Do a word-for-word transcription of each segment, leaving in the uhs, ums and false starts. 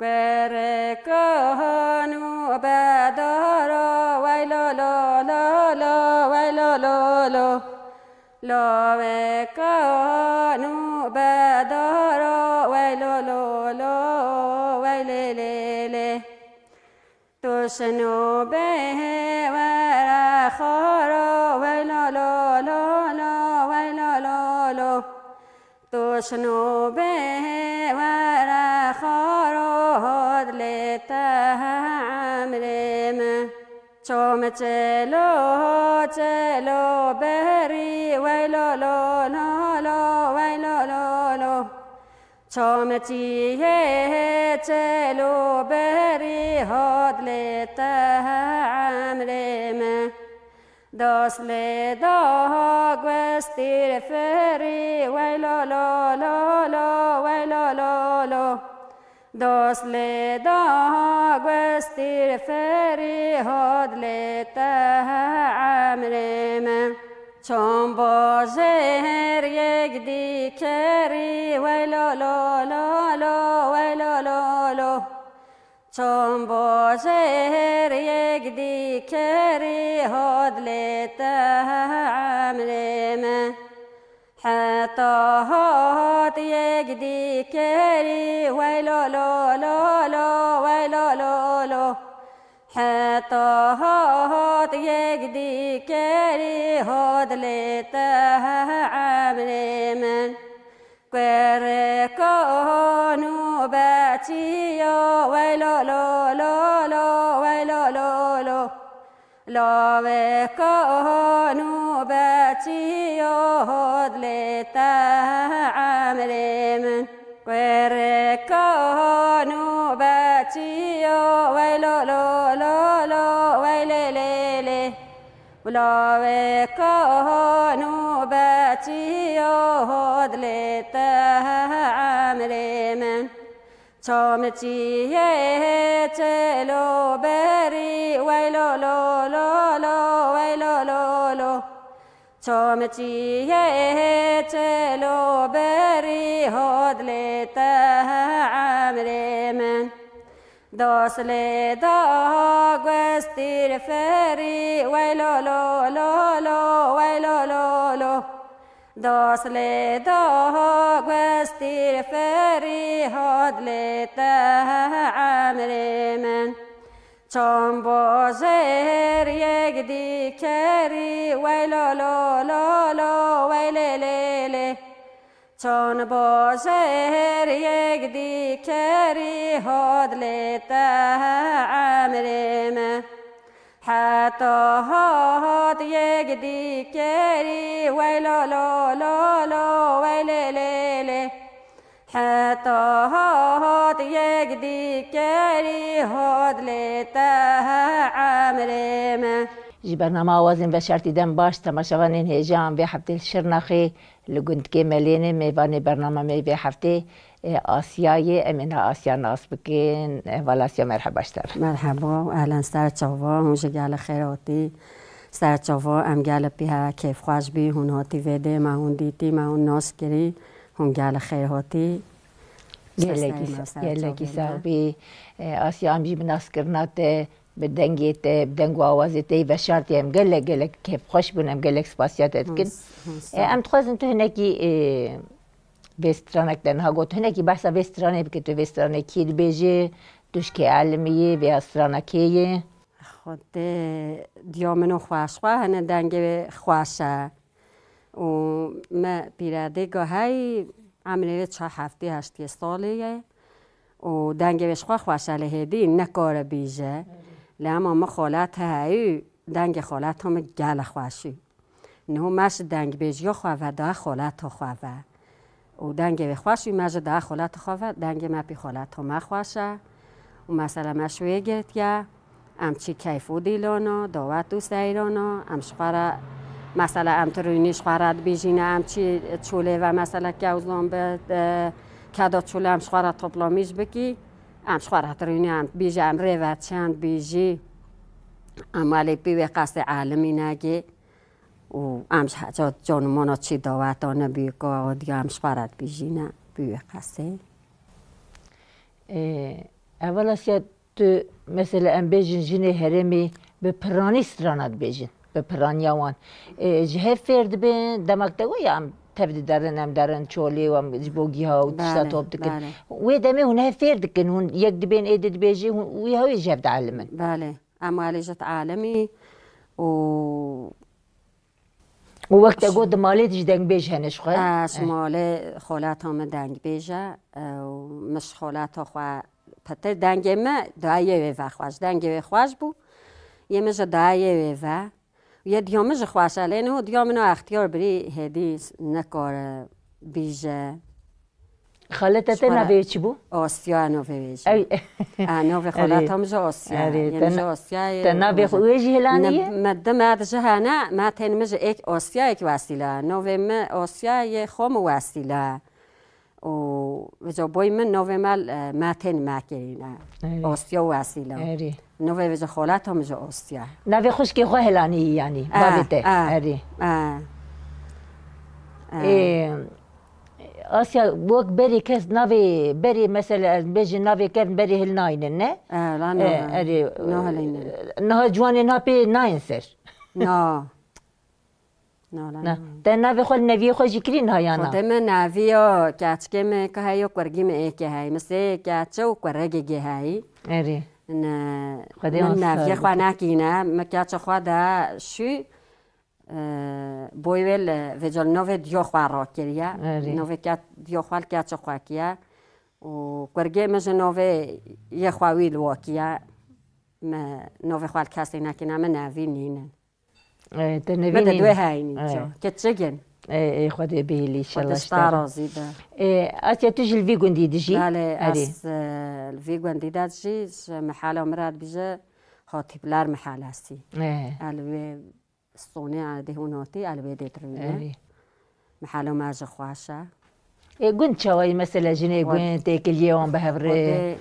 Kurê kan û bedara, wey lo lo lo lo, wey lo lo lo. Lawê kan û bedara, wey lo lo lo, wey lê lê lê. Tu şino bê were xara, wey lo lo lo lo, wey lo lo lo. Tu şino bê were xara, hot lê te emrê min. Çom çelo çelo berî, wey lo lo lo lo, wey lo lo lo. Çom çiyê çelo berî, hot lê te emrê min. Dost lê da gustîr ferî, wey lo lo lo lo, wey lo lo lo. Dost lê da gustîr ferî, hot lê te emrê min. Çom bajêr yek dî kerî, wey lo lo lo lo, wey lo lo lo. Çom bajêr yek dî kerî, hot lê te emrê min. Heta hot yek dî kerî, wey lo lo lo lo, wey lo lo lo. Heta hot yek dî kerî, hot lê te emrê min. Kurê kan û beçiya, wey lo lo lo lo, wey lo lo lo. Lawê kan û beçiya, hot lê te emrê min. Kurê kan û beçiya, wey lo lo lo lo, wey lê lê lê. Lawê kan û beçiya, hot lê te emrê min. Çom çiyê çelo berî, wey lo lo lo lo, wey lo lo lo. Çom çiyê çelo berî, hot lê te emrê min. Dost lê da gustîr ferî, wey lo lo lo lo, wey lo lo lo. Dost lê da gustîr ferî, hot lê te emrê min. Çom bajêr yek dî kerî, wey lo lo lo lo, wey lê lê lê. Çom bajêr yek dî kerî, hot lê te emrê min. Heta hot yek dî kerî, wey lo lo lo lo, wey lê lê lê. Heta hot yek dî kerî, hot lê te emrê min. Ji bernama Awazên Veşartî dem baş, temaşevanên hêja em vê heftê li Şirnexê, li gundkê Melênê, mêvanê bernama me vê heftê, e, Asya ye. Em ê niha Asya nas bikin. E, Heval Asya, merheba ji te re. Merheba, ehlen, ser çava, hûn jî gelek xêr hatî. Ser çava, em gelek pî heve kêfxweş bî, hûn hatî vê dê, me hûn dîtî, me hûn nas kirî, hûn gelek xêr hatî. Gelekî Ser sa-, ser gelekî çava. Sax bî. E, Asya, em jî bi naskirina te, bi dengê te, bi deng û awazê te yê veşartî, em gelek, gelek kêfxweş bûn, em gelek spasiya te dikin. Hûn s-, hûn E, sağ em dixwazin tu hinekî, e, vê stranek te niha got, hinekî behsa vê stranê bike, tu vê stranê kî dibêjî, tu ji kê elimiyî, vê strana kê ye? Xwedê diya min û xweş xwe hene dengê wê xweş e. Û me pîredê ga hey emrê wê çar heftê heştê salê ye. Û dengê wê ji xwe xweş e, lê hêdî nekare bîje. Lê ema min xalet heyî, dengê xaleta min gelek xweş î. Niho me ji dengbêjiya xwe ve daye xaleta xwe ve. Û dengê wê xweş û me ji daye xaleta xwe ve, dengê me pî xaleta me xweş e. Û mesela me ji wê girtiye, em çî keyf û dîlana, dawet û seyrana, em ji xwe re, mesela em tirûnî ji xwe re dibîjîne, em çî çolê ve, mesela kewzan bi, e, keda çolê em ji xwe re toplamîş bikî, em ji xwe re tirûnî em dibîje, em rê ve çend bîjî, em welê pî wê qesê elimî negê. Û em ji heca canimana çi daweta nebî ka diya em ji xwe re dibîjîne bi wê qesê. Ê, Evel Asya, tu mesela em bêjin jinê herêmê bi piranî strana dibêjin, bi piraniya wan. E, ji hev fêr dibin, demek te got ya em tev diderin, em derin çolê û em ji bo giha û tişta Belê, top dikin. belê. Wê demê hûn hev fêr dikin, hûn yek dibên ê dibêjî, hûn wî hewê ji hev dielimin. Belê. Em alî ji dialimî û Û wek te got di malê de jî dengbêj hene ji xwe. E, ji Eh. malê xolata min dengbêj e, e, û min ji xolata xwe pitir dengê min dayê wê ve xweş, dengê wê xweş bû. Yê min ji dayê wê ve. Yê diya min ji xweş e, lê niho diya min a extiyar birî hêdî nikare bîje. Xaleta te Ji xwe navê wê çi bû? Asya navê wê jî. Ew A, navê Erê. xaleta min jî Asya. Erê, Yê te min jî na-, Asya ye, te navê xwe wê jî hilanî ye? Me di me di ji hene, me tên min ji êk Asya êk Wesîla. Navê min Asya ye, xwe min Wesîla. Û vêca boy min navê me, e, me tên me kirîne. Erê. Asya Wesîla. Erê. Navê vêca xaleta min jî Asya. Navê xwişkê xwe hilanî yanî, A, bavê te. a, Erê. a. A. Ê, Asya, wek berê kes navê, berê mesela ez bêjim navê kevn berê hil naynin, ne? E, la E, nahilînin. erê, Nahilînin. Niha ciwanê niha pê nayên ser. Na. Na, la Na. nahilînin. Te navê xwe li neviyê xwe jî kirî niha ya na? Xwedê min neviya keçikê min ka heyo kurgî min êkê hey. Min sê keçe û kuregê gê hey. Erê. Ne, Xwedê min astar neviyê xwe bike. nekîne. Min keçe xwe de şû. Ee, boy wê li vêca li navê diyo xwe rakiriye. Erê. Navê ke diyo xwe li keçê xwe kiye. Û kurgê min ji navê yê xwe wî li wa kiye. Me navê xwe li kesê nekine, min nevî nînin. Ee, te nevî Me de nînin. duê heynî Ee. ço. Keçigin. Ee, ee, Xwedê bihêlî, Xwedê inşallah, ji te inşallah. razî be. Ee, Asya, tu jî li vî gundî dijî? Belê, Erê. ez, e, li vî gundî de jî, ji mihala min re dibîje Hatîpler mihalesî. Ee. El wê Sonê a dê hûn hatî, el wê dê dirûne. Erê. Mihalo me ji xweş e. Ê, gund çawa yî, mesela jinê Xwe-, gund, têkiliyê wan bi hev re? Xwedê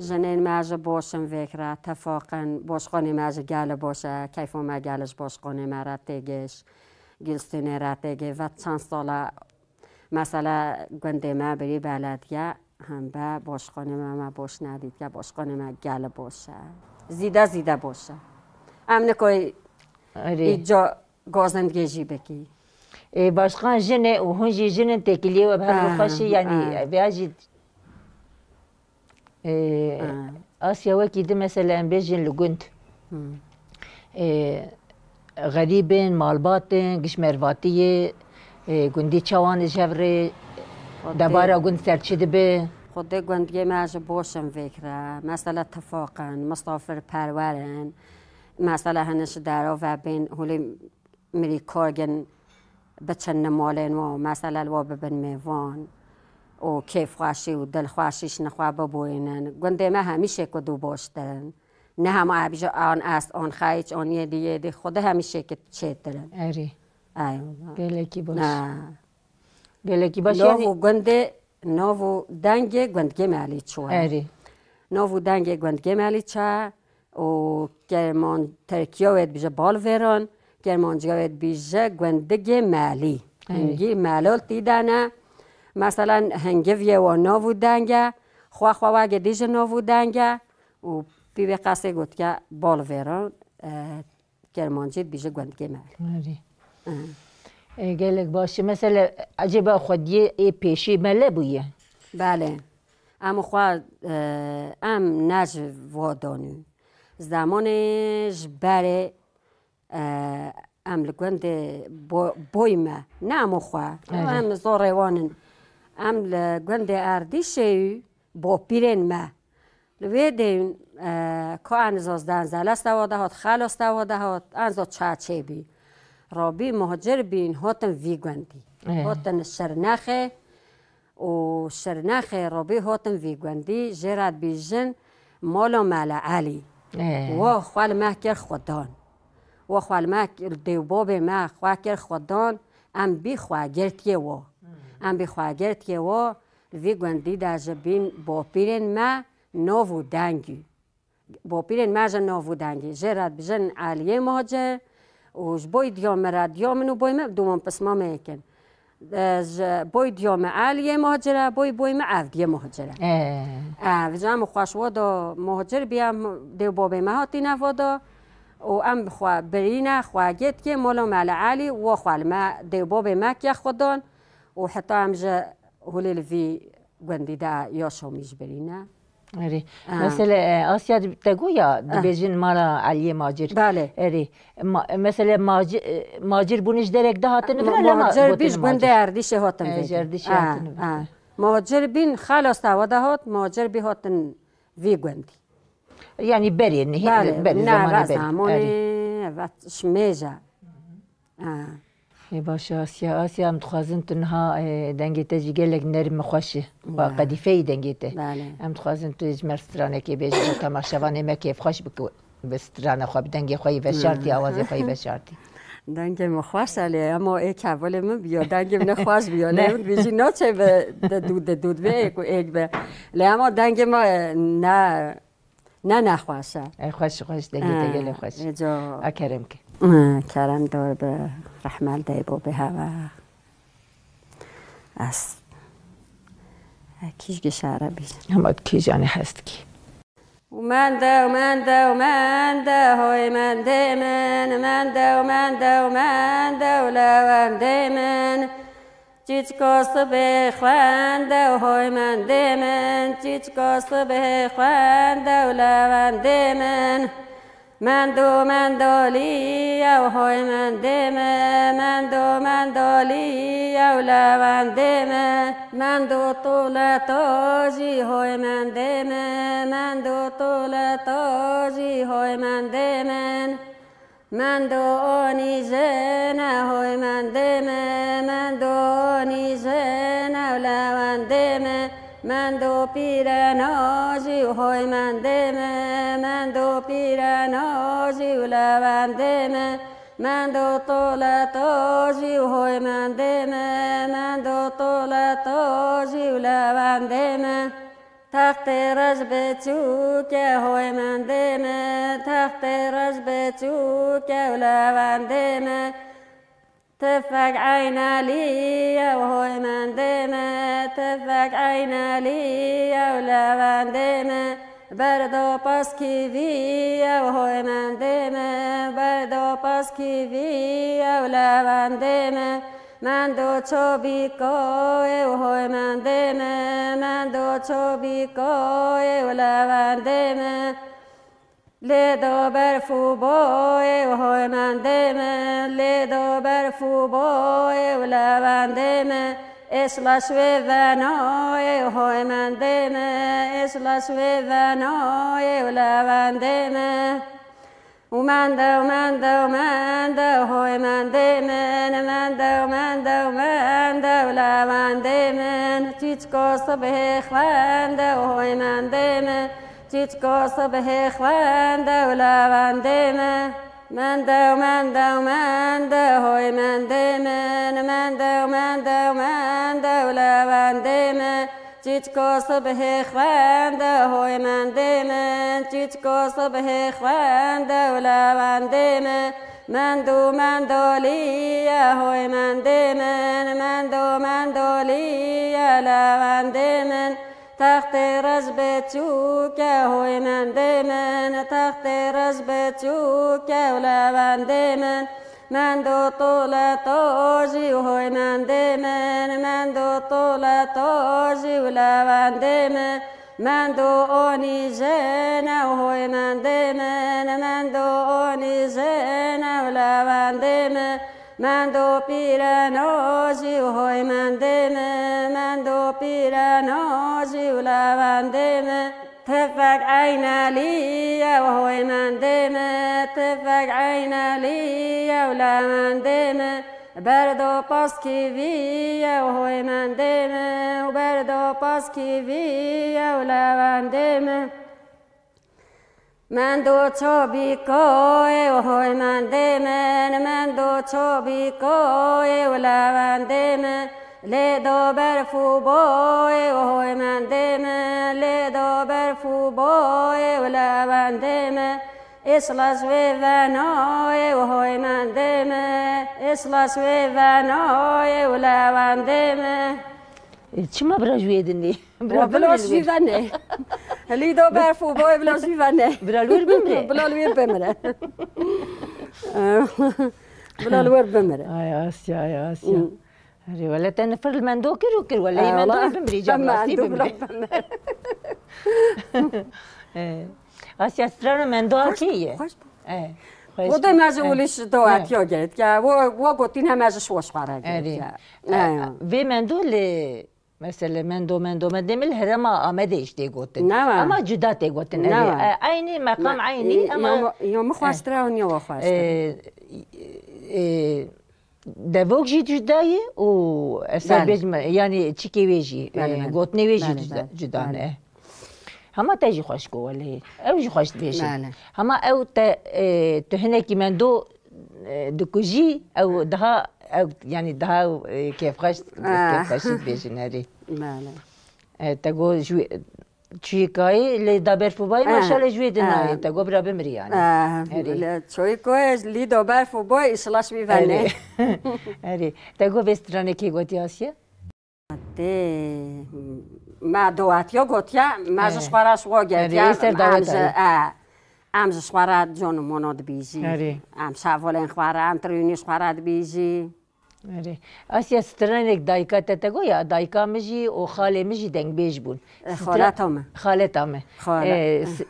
jinên me ji boş in vêkre, tefaq in, boşxanê me ji gel boş e, keyfa me gel ji boşxanê me re têgiş, Gulstûnê re têgiş, ve çend sal e, mesela gundê me birî belediye, Hembe boşxanê me, me boş nedîtiye, boşxanê me gel boş e. Zîde zîde boş e. Em nikoy Erê. îca gazindgê jî bikî. Ê, başkan jin e û hûn jî jin in, têkiliyê we bi hev re Ah, xweş e, yanî ah. vêya jî, ê, Ah. Asya wekî di mesela em bêjin li gund. Hmm. Ê, xerîb in, malbat in, giş mervatî ye, ê, gundî çawan ji hev rê, Xwedê debara gund ser çi dibe? Xwedê gundiyê me ji boş in vêkre. Mesela tifaq in, misafirperwer in. Mesela hene ji dera ve bên, holê mirî kar gin, biçin nimalên wan, mesela li wa bibin mêvan û kêfxweşî û dilxweşî ji nexwe biboyînin. Gundê me hemîşê ku dû baştir in. Ne hema bîje an est, an xeyç, an yê dî, yê dî. Xwedê hemîşê ki çêtir in. Erê. Eyvallah. Gelekî baş. Ha. Gelekî baş, Nav yanî û gundê, nav û dengê gundgê me elî çû e. Erê. Nav û dengê gundgê me elî çû e û kerman Tirkiya wê dibîje Balvêran, kermanciya wê dibîje gundigê Melî. Erê. Hingî melol tî de ne. Mesela hingiviyê wa nav û deng e, xwe xwe wegê dî ji nav û deng e û pî wê qesê gotiye Balvêran, e, kermancî dibîje gundgê Melî. Erê. Aha. E, gelek baş e. Mesela, ecêba xwediyê ê pêşî mele bûye? Belê. Em xwe, e, em ne ji va danû. Zemanê ji berê, e, em li gundê bo-, boy me. Ne em xwe. Erê. Em zorê wan in. Em li gundê Erdîşê yû, bapîrên me. Li wê deyîn, e, ka en zazdan zelesta wa de hat, xelasta wa de hat, en zo çaçê bî. Rabî muhacir bîn, hatin vî gundî. Eh. Hatin Şirnexê û Şirnexê rabî hatin vî gundî, jê re dibîjin Mala Mele Elî. Eh. Wa xwe li me kir xudan. Wa xwe li me k-, dêwbabê me xwe kir xudan, em bî xwe girtiyê wa. Hmm. Em bî xwe girtiyê wa, Li vî gundî de ji bîn bapîrên me nav û dengî. Bapîrên me ji nav û dengî. Jê re dibijin Eliyê Macir û ji boy diya min re, diya min û boy min dûman pisma me yek in. E, ji boy diya me Eliyê muhacir e, boy boy me Evdiyê muhacir e. E. E, vêca em xweş wada muhacir bîye, m-, dê û babê me hatîne vada. Û em xwe birîne, xwe gê dikê, mala me li Elî, wa xwe li me, dê û babê me kiye xwe dan. Û heta em ji holê li vî gundî de ya Şamî jî birîne. Erê. Ha. Mesele, e, Asya di-, te got ya, Ha. dibêjin mala Eliyê Macir. Belê. Erê. Ma-, mesele Maci-, e, Macir bûne ji derek de hatine Ma-, vir, lema Macir bî gotine ji gundê Macir. Erdîşê hatin E, vê ji de. Erdîşê Ha, hatine vir. ha. Macir bîn xelas te wada hat, Macir bî hatin vî gundî. Yani berê, nihê, Belê, berê, ne, zamanê ve berê. zamanê, Erê. ve şimêje. Ha. Ê baş e, Asya, Asya, em dixwazin tu niha, e, dengê te jî gelek nerm û xweş e. Wa Ya. qedîfeyî dengê te. Belê. Em dixwazin tu ji me stranekê bêjî, bo temaşevanê me kêfxweş bike, bi strana xwe, bi dengê xwe yî veşartî, Ha. awazê xwe yî veşartî. Dengê min xweş e lê, ema ê kevalê min biyo, dengê min xweş biyo. Lê Ne. min dibêjî naçe bi de dû, de dû, vê êk û êk be. Lê ema dengê me, e, ne, Ne, ne, xweş e. E, xweş, xweş, dengê te Ha, gelê xweş. ê ca. A kerem ke. Ha, kerem dor bi rehmel dey bo bi hava. Ez. E, kîj gişare bî. Hema kîjanê hest kî. Mende, mende, mende, hoy mendê min, mende, mende, mende, lewendê min. Çîçko sibê xwende û hoy mendê min, çîçko sibê xwende û lewendê min. Mendo, mendolî ew hoy mendê min, mendo, mendolî ew lewendê min. Mendo tole to jî hoy mendê min, mendo tole to jî hoy mendê min. Mendo onî jene hoy mendê me, mendo onî jene û lewendê me, mendo pîreno jî hoy mendê me, mendo pîreno jî û lewendê me, mendo toleto jî hoy mendê me, mendo toleto jî û lewendê me. Textê rej biçûk e hoy mendê me, textê rej biçûk e û lewendê me. Tifek eynelî ew hoy mendê me, tifek eynelî ew lewendê me. Berdo paskîvî ew hoy mendê me, berdo paskîvî ew lewendê me. Mendo çobîko ew hoy mendê me, mendo çobîko ew lewendê me. Lê do berf û bo ew hoy mendê me, lê do berf û bo ew lewendê me. Êşla şwê veno ew hoy mendê me, êşla şwê veno ew lewendê me. Û mende û mende û mende û hoy mendê min, mende û mende û mende û lewendê min. Çîçko sibhê xwende û hoy mendê min, çîçko sibhê xwende û lewendê min. Mende û mende û mende û hoy mendê min, mende û mende û mende û lewendê min. Çîçko sibhê xwende hoy mendê min, çîçko sibhê xwende û lewendê min. Mendo mendolî ye hoy mendê min, mendo mendolî ye lewendê min. Textê rej biçûk e hoy mendê min, textê rej biçûk e û lewendê min. Mendo tole to jî û hoy mendê min, mendo tole to jî û lewendê min. Mendo onî jene û hoy mendê min, mendo onî jene û lewendê min. Mendo pîreno jî û hoy mendê min, mendo pîreno jî û lewendê min. Tifek eynelî ye û hoy mendê min, tifek eynelî ye û lewendê min. Berdo paskîvî ye û hoy mendê min, û berdo paskîvî ye û lewendê min. Mendo çobîko ye û hoy mendê min, mendo çobîko ye û lewendê min. Lê do berf û bo ye û hoy mendê min, lê do berf û bo ye û lewendê min. Îslas wê veno ê û hoy mendê me, îslas wê veno ê û lewendê me. Çima bira ji wê dinê? Bira Bila bimire ji li wir. Vî venê. Lîdo berf û boy bila ji vî venê. Bira li wir bimire. Bila li wir bimire. Bila li wir bimire. Ay Asya, ay Asya. Hmm. Erê, wele te nifir li mendo kir û kir, wele Ay, mendo wala, bimrî, cem rastî mendo bimrî. Bila bimire. Ee, Asya strana mendo Xweş, akê ye. Xweş. Ee, xweş. Xwedê me ji Ee. Wiliş do Ee. Atiya girt. Ya, wo, wo gotin heme ji şo xwara girt. Erê. Ya. Ee, Ee, ya. Vê mendo li, mesele mendo, mendo, me demil herema Amedê iş tê gotin. Ne wa? Ama cuda tê gotin. Ne Erê. Wa? Ee, aynî, meqam Ne. aynî, ama Yo, yo, mi xweştir e û niyo xweştir. Ee, ee, Devok jî cuda ye û ez ser Belê. bêjim, yanî çikê wê jî, Belê, e, belê. gotinê wê jî Belê, cuda, belê, cuda belê. ne. Hema te jî xweş got welê. Ew jî xweş dibêjin. Belê. Hema ew te, e, tu hinekî mendo, e, dikujî, ew daha, ew, yanî daha, e, kêfxweş, Ah. kêfxweşî dibêjin herî. Belê. E, te got ji wê, Çûyîkayê lê da berf û bayê Eh. maşallah ji wê din Eh. nayê. Te got bira bimrî yani. Eh, Erê. le çûyîkoyê lî do berf û boy, îşillah ji wî venê. Erê. Erê. Te got vê stranê kê gotiye Asiye? Tê, me dawetiya gotiye, me ji Erê. xwe re ji xwe Erê, getiye, ê ser em dawet ji, ayê. eh, em ji xwe re con û mono dibîjî. Erê. Em şevolên xwe re, em tirûnî ji xwe re dibîjî. Erê. Asiya, stranek dayika te te got ya, dayika min jî û xalê min jî dengbêj bûn. E, Stra- xaleta min. Xaleta min. Xale. E, s-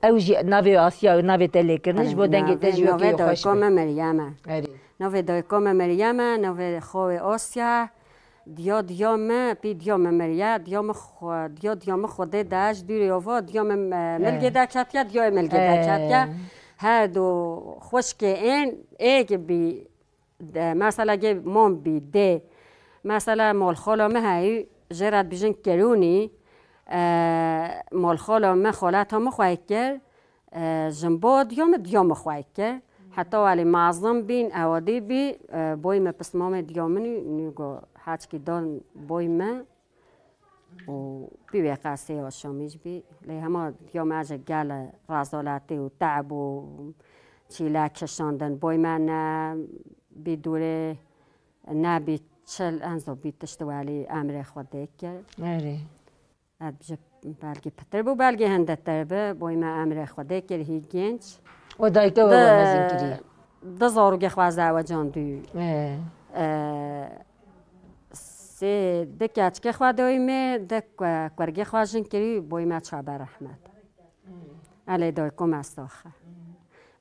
ew jî navê Asiya, navê te lê kirine, ji bo Navê, dengê te ji wê navê kê xweş dayika be. min Meryem e. Erê. Navê dayika min Meryem e, navê xawê Asiya. Diya diya min, pî diya min miriye, diya min xwe, diya diya min Xwedê de ji dûrê ava, diya min, e, He. milgê de ketiye, diya milgê de He. ketiye. Her du xwişkê ên êk bî. De, mesela gê mom bî, dê. Mesela molxola me heyî, jê re dibêjin Kerûnî, e, molxola me xoleta min xwey kir, e, jin bo diyo min, diyo min xwey kir. Heta welî mezin bîn, ewadî bî, e, boy me pismamê diyo min, nî go heçkî dan boy me. û pî wê qesê ya Şamî jî bî. Lê hema diya me ji gel rezaletê û te'b û çîle kişandin boy me ne bî dûrê, ne bî çil, enzo bî tişt welî emrê Xwedê kir. Erê. Ev ji belkî pitir bû, belkî hindetir bi, boy me emrê Xwedê kir, hî genç. Û dayika we Di, we mezin kiriye. Di zarokê xwe zewecandî. Ee. Ee, sê, di keçikê xwe doyî me, di ku-, kurgê xwe jin kirî, boy me çabe rehmet. Elê dayko me sax e.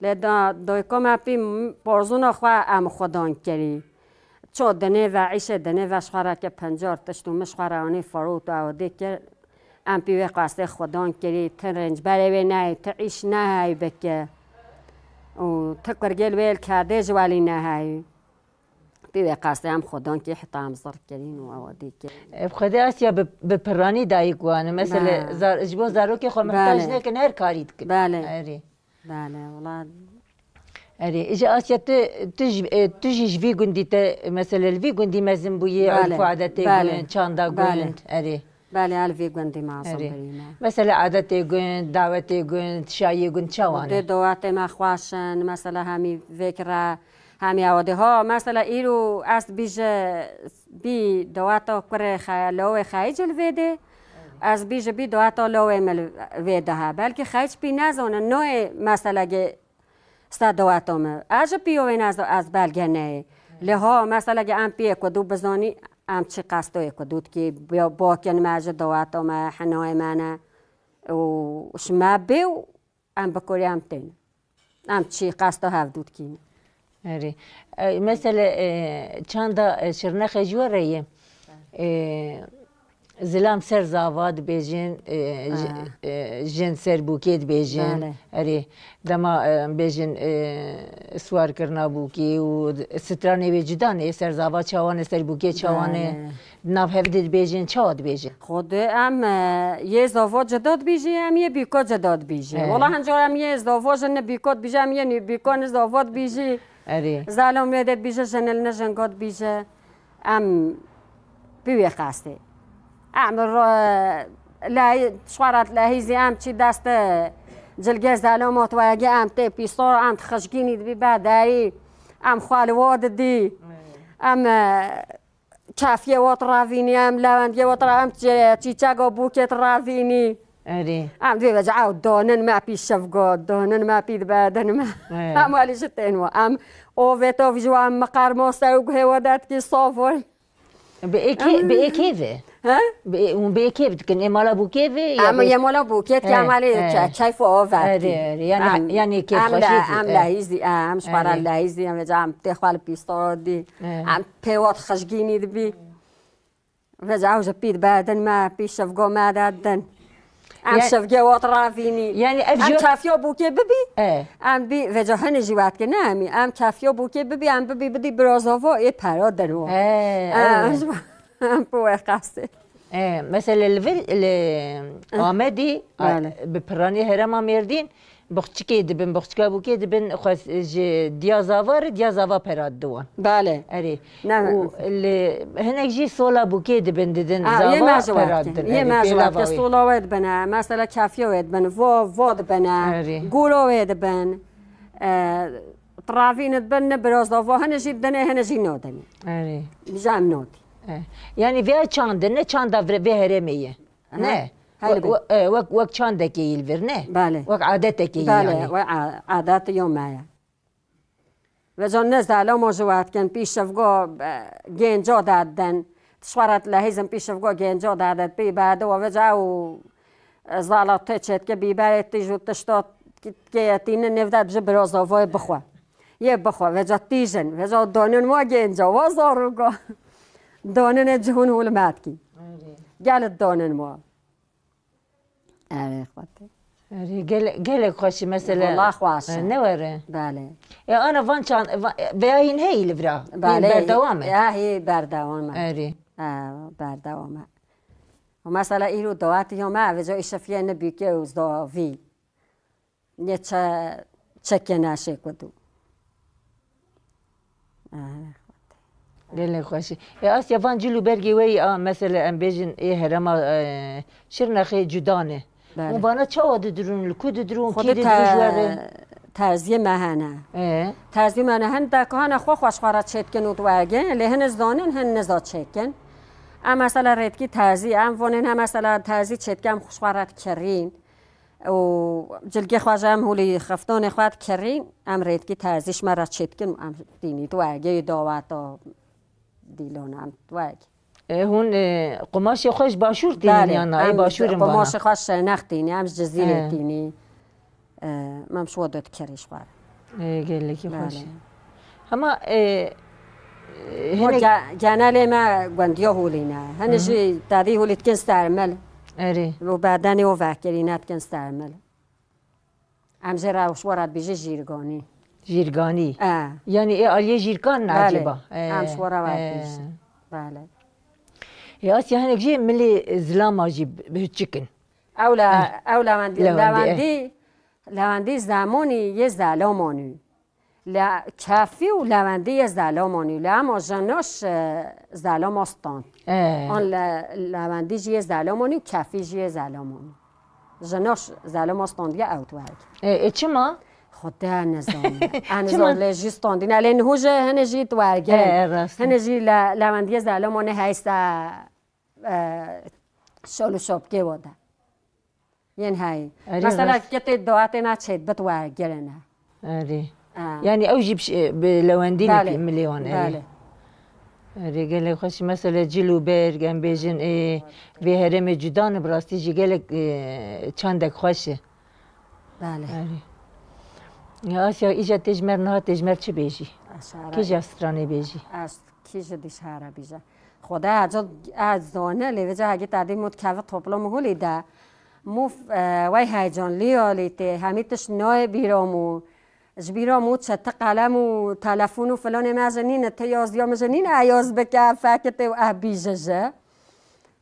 Lê da, dayko me pî m-, porzûna xwe em xwedan kirî. Ço dinê ve, îşê dinê ve ji xwe re ke pencar tişt û min ji xwe re anî firot û ew dê kir. Em pî wê qasê xwedan kirî, ti rênc berê wê neyê, ti îş neheyî bike. Û ti kurgê li wê li kedê ji welî neheyî. Pî wê qasê em xwedan kê heta em zir kirîn û ewa dê kirîn. Ev xwedê Asya bi, bi piranî dayik wan e. Mesele Ne. zar-, ji bo zarokê xwe mihtac Belê. nekin, her karî dikin. Belê. Erê. Belê, wela. Erê, ji Asya tu, tu ji, e, tu jî ji vî gundî te, mesele li vî gundî mezin bûyî, Belê. urf û adetê Belê. gund, çanda Belê. gund, erê. Belê, ez li vî gundî mezin Erê. bûyî me. Mesele adetê gund, dawetê gund, şayê gund çawan e? Dê dawetê me xweş in, mesele hemî vêk re, hemî ew dê. Ha, mesele îro ez bîje bî daweta kurê xe-, lawê xeyî li vê dê. Ez bîje bî daweta lawê me li vê daha. Belkî xeyî pî nezanin, noyê meselege Sta daweta me. Ez ji pîyo wê neza ez belge neyê. Li ha, mesela ge em piyê ku dû bizanî, em çi qestoyê ku dû dikî, bo-, bokin me ji daweta me, hinayê me ne. Û ji me bê û em bi kurê em tên. Em çi qesto hev dû dikîn. Erê. E, mesele, e, çanda, e, şirnexê ji we re ye. E, Zilam ser zava dibêjin, e, j-, Ah. e, jin ser bûkê dibêjin. Belê. Erê, dema, e, em bêjin, e, siwar kirina bûkê û d-, stranê wê cuda ne, ser zava çawan e, ser bûkê çawan e. Belê. Di nav hev de dibêjin, çawa dibêjin? Xwedê em, e, yê zava cuda dibêjin, em yê bîka cuda dibêjin. He. Wela hincar em yê zava jin ne bîka dibêjin, em yê nî bîka ne zava dibêjin. Erê. Zalam wê de dibêje, jin li ne jinga dibêje. Em bi wê qasê. Em ro-, lehî-, şwara lehîzê em çi dest Cilgê zelomot wegê em tê pîstor, em xişgînî dibî be derî, em xwe li wo didî. Em, e, kefiyê wo diravînî, em lewendiyê wo dira-, em çi-, çîçego bûkê diravînî. Erê. Em divê veca ew donin me pî şevgo, donin me pî dibedin me. Erê. Em welî ji tên wo. Em ovê tovî ji wo, em miqer moster û guhê wo dedikî sovor. Bi ê kê, bi ê kê ve? He? Bi ê, hûn bi ê kê dikin? Ê mala bûkê ve ya Em bi yê mala bûkê, He, ya malê he. ke-, keyf û ove Erê, dikî. erê. Yani, Em, yani keyf em xweşî le, dî, em e. lehîz dî, em ji xwe re Erê. lehîz dî, em veca em tê xwe li pîstor dî. E. Em pê wat xişgînî dibî. Veca ew ji pî dibedin me, pî şevgo me dedin. Em Ya- şevgê wat ravînî. Yani ev Em jî kafiya bûkê bibî. E. Em bî, veca hene jî wetke ne em ê. Em kafiya bûkê bibî, em bibî bidî birazava ê pera din wa. E, E, evet. em ji-, em bi wê qasê. E, mesela li vir, li Amedî, a, Bale. bi piranî herêma Mêrdîn, boxçikê dibin, boxçika bûkê dibin, xwe ji diya zava re, diya zava pera diwan. Bale. Erê. Ne- Û li hinek jî sola bûkê dibin, didin Ha, yê zava me ji pera wextê. didin. Yê Erê, me ji pêla wextê. vavê. Sola wê dibine, mesela kafiye wê dibin, vo, vo dibine, Erê. gûlo wê dibin. E, Travîn dibin, ne biraz zava, hene jî dine, hene jî nodine. Erê. Bijam nodî. E. Yani vê çandin, ne çanda vre-, vê herêmê ye. Aha. Ne? Hele We-, be. we-, e, wek, wek çandekê yî li vir, ne? Bale. Wek adetekê yî Bale, yani. we a-, adet yo me ye. Ve can ne zalamo ji wextken pîşevgo, e, genco dadden. Tişwarat lehîzin pîşevgo genco dadet pî bade we veca û, e, zala te çetke bîberê tîj û tişto keyetîne nevda ji birozovoyê bixwe. Yê bixwe, veca tîjin, veca donin we genco, we zarugo. Donin e cihun hûl metkî. Erê. Gel donin we. Erê xwetê. Erê, gele-, gelek xweş e mesela. Wala xweş e. E, ne were? Bale. E, ana van çan-, va-, veya hîn heyî li vira? Hîn Bale, berdewam e? Ya hî berdewam e. Erê. Ha, berdewam e. Û mesela îro dawetiya me, ev jo îşefiye ne bîke û zavî. Ne çe-, çeke neşê kudu. Gelek xweşî. E, Asya van cil û bergê we yî, a, mesela em bêjin ê herema, e, Şirnexê cuda ne. Bale. Û vana çawa didirûn, li ku didirûn, Xwedê kî didirû ji we re? te-, terziyê me hene. E? Terziyê me hene, hin dekana xwe xwe ji xwe re çêdikin û diwergin, lê hin zanin, hin niza çêkin. Em mesela rêdikî terzî, em vonên he mesela terzî çêdikin, em xwe ji xwe re dikirîn. û cilgê xwe ji em hûlî xeftonê xwe dikirîn, em rêdikî terzî ji me re çêdikin û em tînî diwergê daweta dîlona em diwergê. E, hûn, e, qumaşê xwe ji başûr tînin Belê, yan na? Ê em başûr in vana? Qumaşê xwe ji Şirnex tînî, em ji Cizîrê E. tînî. E, em ji we dikirî ji xwe re. E, gelekî Belê. xweş. Hema, e, e, Hema hinek ge-, genelê me gundiya hûlî ne. Hene Hı hı. jî tevî hûlî dikin sermil. Erê. Û bedenê o vekirî ne dikin sermil. Em jê re şwara dibêje jîrganî. Jîrganî. E. Yani ê aliyê jîrkan ne Belê. acaba? E, Em şwara e. ve dibêje. Belê. Ê Asya hinek jî milê zilama jî bi-, bi hiçik in. Ew le, Eh, ew lewendî, lewendî, eh. lewendî, lewendî zemonî yê zelamonî. Le kefî û lewendî yê zelamonî. Le ema jenoş, e, zelamo stand. Eh. An le, lewendî jî yê zelamonî û kefî jî yê zelamonî. Jenoş zelamo standiye ew tu wek. E, e, çima? Xwedê nizane. Çima? Nizane lê jî standîne. Lê niho jî hene jî tu wek. E, e, rast e. Hene jî le, lewendî yê zelamonî heysa e, şol û şopkê we de. Yên heyî. Erê, Mesela rast. Kitê doatê me çêdibit wergirine. Erê. Ha. Yani ew jî bi ş-, bi lewendî Belê. Milê wan, erê. Belê. Erê, gelek xweş. Mesela cil û berg, em bêjin, ê, vê herêmê cuda ne, bi rastî jî gelek, ê, çandek xweş e. Belê. Erê. Ya Asya, îca tê ji me re niha tê ji me re çi bêjî? Aşara. Kîja stranê bêjî? Ez Kî ji dîşara bîje. Xwedê hecî ez zane, lê vêca hegî tedî mû dikeve toplum hûlî de. Mû, e, wey heyecanlî olî tê, hemî tişt nayê bîra mû. Ji bîra mû çeti qelem û telefon û filanê me ji nîne, ti yaziya min ji nîne, e yaz bike, fekitê û e bîje ji.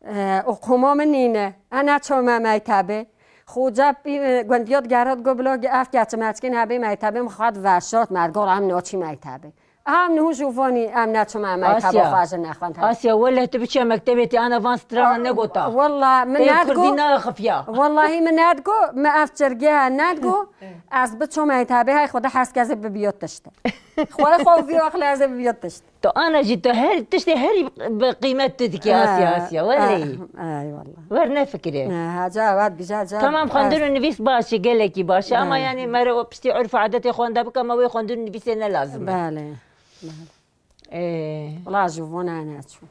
E, û qoma min nîne. E neço me mektebê. Xoca pî, e, gundiya digere digo, bilo ev keçi meçkên hebê mektebê, min xwet veşart, me digo em naçî mektebê. Em niho jûvanî em neçûme me Asya. Teba xwe ji nexwend. Asya, weleh tu biçiya mektebê tê ana van strana negota. Wallah, min Tê nedgo. Kurdî naxifiya. Wallahî min nedgo, me ev çirgê he nedgo. Ez biçûme tebê hey xwe de hes kezê bibiyo tişt. Xwe xwe vî wexlê ez ê bibiyo tişt. Tu ana jî tu her tiştê herî bi qîmet tu dikî Ha, Asya, Asya. Welehî. Ha, eyvallah. Wer nefikirê. Ha, ha, ca ewad bija ca Tamam, xwendin û nivîs baş e, gelekî baş e. Ama Belê. Yani mere o piştî urf û adetê xwenda bike, ama wê xwendin û nivîsê ne lazim e. Belê. Belê. Ee. Wala ji vona neçû.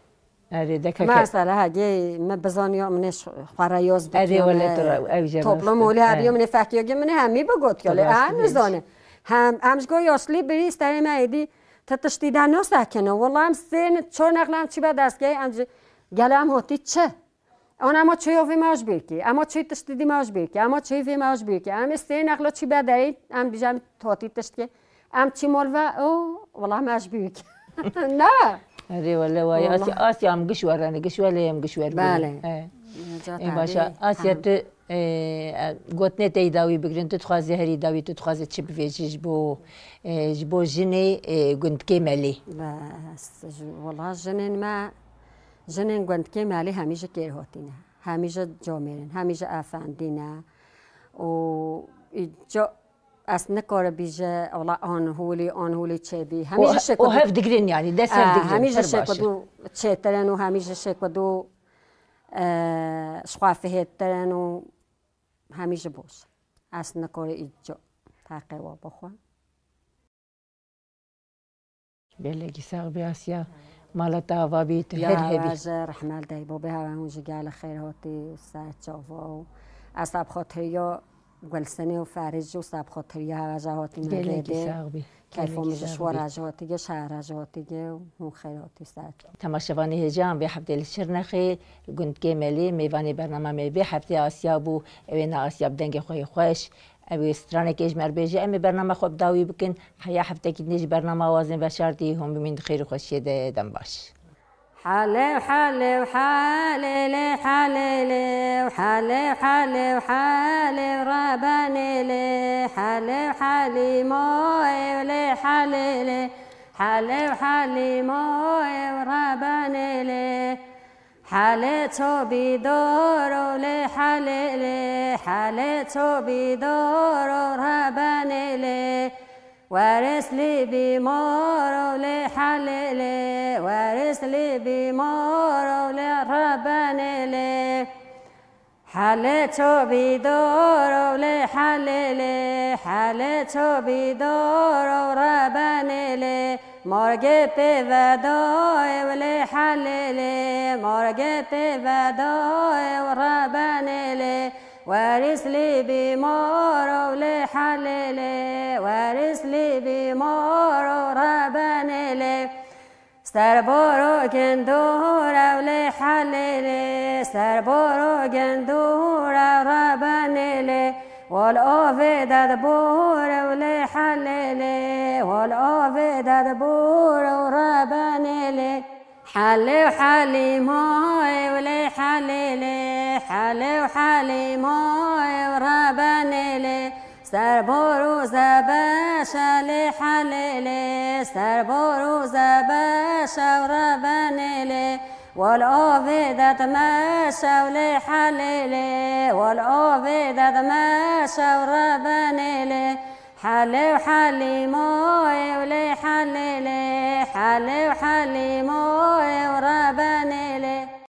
Erê, dekeke. Mesela hegê me bizaniyo, min ê xwe re yoz Erê, bikiyo, wele me tu re, ew jê toplum rast e. Olê abiyo, He. Min ê fehkiyo ge, min ê hemî bigotiyo, Tu lê rast em dibêjî. Nizane. Hem, em ji go yaşlî birî, sterê me êdî, ti tiştî de nasekine. Wala em sê, çor nexle em çî be destgehê, em ji gele em hotî çi? Ona ema çêyo vê me ji bîr kî, ema çê tiştî dî me ji bîr kî, ema çê vê me ji bîr kî. Em ê sê nexlo çî be derê, em bîje em hotî tişt kê. Em çî mol ve, o, wela me ji bîr kî. Ne? Erê wele wayê. Wala. Asya, Asya em giş werene, giş wele em giş wer bûne. Belê. He. Necat Ê, abi, baş e. Asya hem. Tu, e, e, gotinê te yî dawî bigirin, tu dixwazî herî dawî, tu dixwazî çi bivêjî ji bo, e, ji bo jinê, e, gundkê Melê? Bes, ji, wela jinên me, jinên gundkê Melê hemî ji kêr hotî ne. Hemî ji comêr in, hemî ji efendî ne. Û îca Ez nikare bîje, wela an holî, an holî çêbî. Hemî O ji he-, şêko o du hev digirin yani, dest hev He, digirin, hemî ji her şêko baş e. Du çêtir in û hemî ji şêko du, e, ji xwe fihêtir in û hemî ji boş. Ez nikare îco teqe we bixwe. Gelekî sax bî Asya. Mala te ava bî, tu Ya her hebî. Hevaje, rehmel dey bo bê hava hûn ji gel xêr hatî û ser çava û ez sabxatiriya Gulsenê û Ferîj û sabxatiriya hevaje hatî me Gelekî vêdê. Sax bî. Keyfo Gelekî min ji sax şwa bî. Re ji hatî ge, şehra ji hatî ge û hûn xêr hatî ser çava. Temaşevanê hêja em vê heftê li Şirnexê, li gundkê Melê, mêvanê bernama me vê heftê Asya bû. Ew ê ne Asya bi dengê xwe yê xweş. Ew ê stranekê ji me re bêje, em ê bernama xwe bi dawî bikin. Heya heftekî dinê ji bernama wazên veşartî, hûn bimîn di xêr û xweşiyê de, dem baş. Helew, helew, helê lê, helê lê, helew, helew, helê rebenê lê, helew, helî moyê lê, helê lê, helew, helî moyê rebenê lê. Helê çobî doro lê, helê lê, helê çobî doro rebenê lê. Weris lîbî moro lê, helê lê, weris lîbî moro lê rebenê lê. Helê çobî doro lê, helê lê, helê çobî doro rebenê lê. Morgê pê vedo ew lê, helê lê, morgê pê vedo ew rebenê lê. Weris lîbî moro lê, helê lê, weris lîbî moro rebenê lê. Serboro gindûr ew lê, helê lê, serboro gindûr ew rebenê lê. Wal ovê dedbûr ew lê, helê lê, wal ovê dedbûr ew rebenê lê. Helê û helî moyê wê lê, helê lê, helê û helî moyê wê rebenê lê. Serbor û zebeşe lê, helê lê, serbor û zebeşe wê rebenê lê. Wal ovê dedmeşe wê lê, helê lê, wal ovê dedmeşe wê rebenê lê. Helê û helî moyê wê lê, helê lê, helê û helî moyê wê rebenê lê.